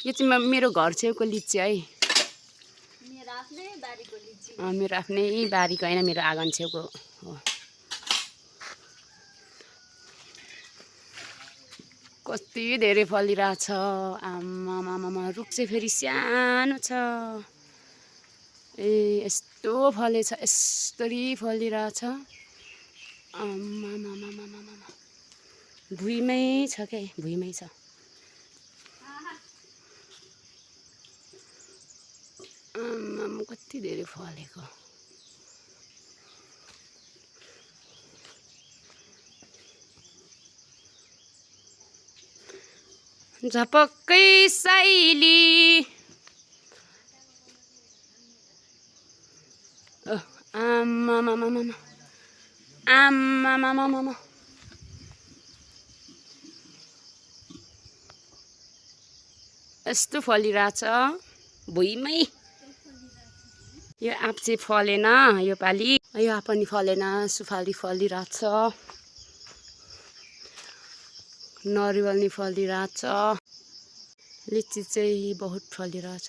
यो चाहिँ मेरो घर छेउको लिची है। मेरो आफ्नै बारीको लिची। मेरो आफ्नै बारीको हैन, मेरो आँगन छेउको हो। कति धेरै फलिरहेछ। आमामामा रुख चाहिँ फेरि सानो छ। यस्तो फलेछ, यस्तरी फलिरहेछ। आमामामामा भुइँमै छ के, भुइँमै छ। आमामा कति धेरै फलेको। झपक्कै साइली आमामामामा आमामामामा यस्तो फलिरहेछ भुइँमै। यो आँप चाहिँ फलेन यो पालि, यो आँप पनि फलेन, सुपारी फलिरहेछ, नरिवल नि फलिरहेछ, लिची चाहिँ बहुत फलिरहेछ।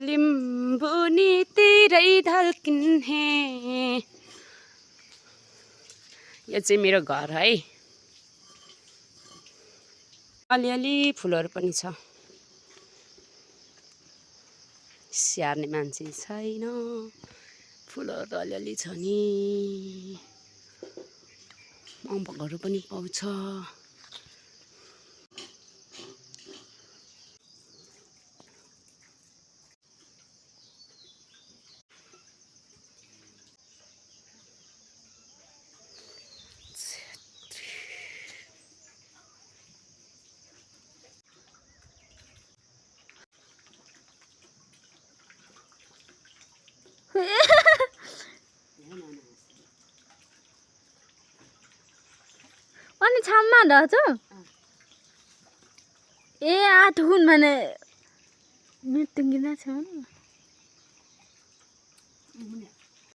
लिम्बू नि तेरै ढल्किन है। यो चाहिँ मेरो घर है। अलिअलि फुलहरू पनि छ, स्याहार्ने मान्छे छैन। फुलहरू त अलिअलि छ नि, अम्बकहरू पनि पाउँछ। अनि छाममा रहेछ ए आठुन माने मृत्युङ्गिना छ नि।